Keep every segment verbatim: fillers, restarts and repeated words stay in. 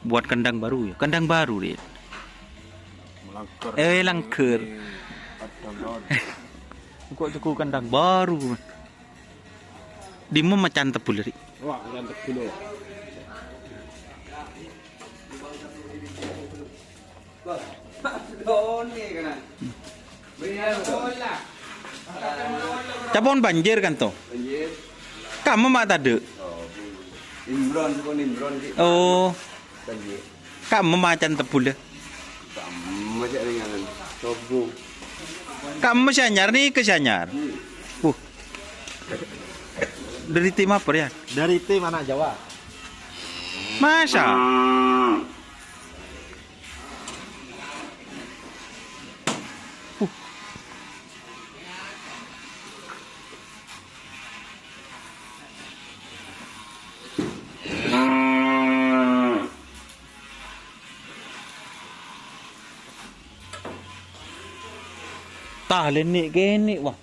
Buat kandang baru, ya. Kandang baru, Dik. Melanggar. Eh, langgar. Kandang baru. Kok cukup kandang baru? Dimma macan tebbhul, Dik? Wah, macan tebbhul, ya. Capon banjir kan to? Banjir. Kamu mak tadek? Oh, bu. Imron, sepon Imron, Ki. Oh. Banjir. Kamu macan tebbhul, ya? Kamu cek ringanan. Sobo. Kamu si anyar nih, ke si anyar. Hmm. Uh. Dari tim apa, ya? Dari tim anak Jawa. Masa? Uh. Tah, lènè' kènè', wah.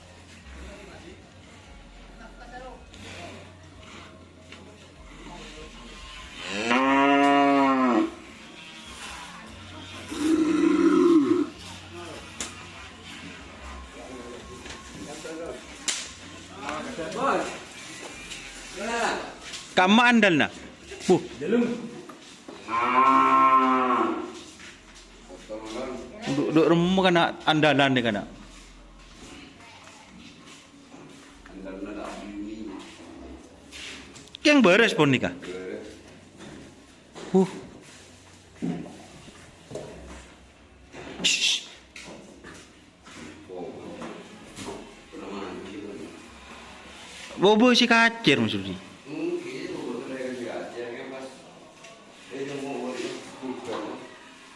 Kamma andalna? Buh. Dhu', dhu' remma kana' andalan nè kana'. Kèng bârâs pon nèka. Huh. Shh. Bâbâ sè kacèr maksudnya.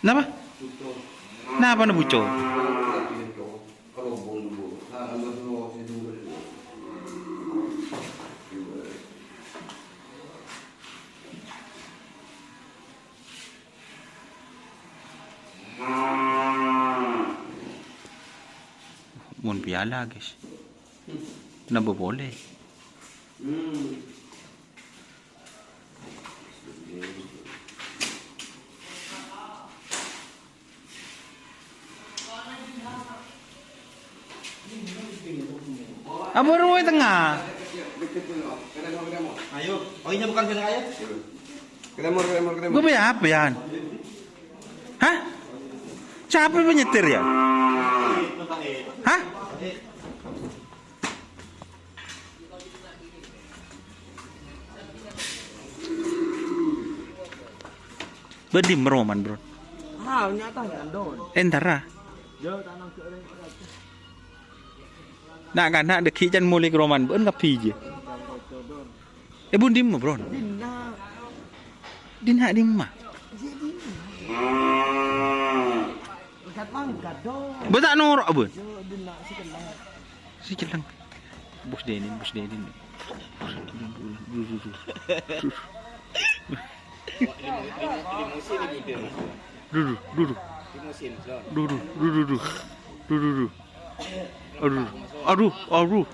Napa? Napa na bucor? Mon piala, guys. Nambah boleh. Apa roh tengah? Ayo, oh, ini bukan film ayo. Ketemu, ketemu, ketemu. Gue punya apa, Yan? Hah? Siapa yang nyetir, ya? Hah? Bâdhi meroman, Bro. Ah, nyata, Don. Entara. Yo, tanang. Na'-kana' dhâggi' can molè ka roman bâ'ân kabbhi jiyâ. È bun dimma, Bron? Dinna'. Dinna' dimma? Iyâ, dinna'. Mangkat-mangkat, Don. Bâ ta' noro', bun? Yo, dinna' sè celleng. Sè celleng. Bos Denin, Bos Denin. Duh, duh, duh. Duh, duh, duh, duh. Duh, duh, duh, duh, duh. Duh, duh, duh. Aduh, aduh, aduh.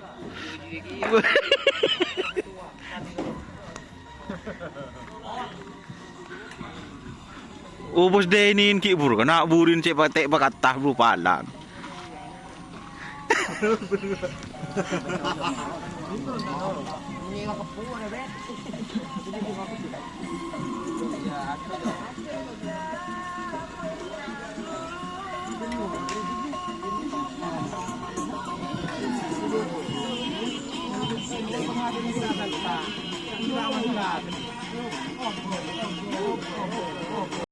Oh, Bos Denin ki' buru kana' burin cè' pa-, tè' pakatta buru palang.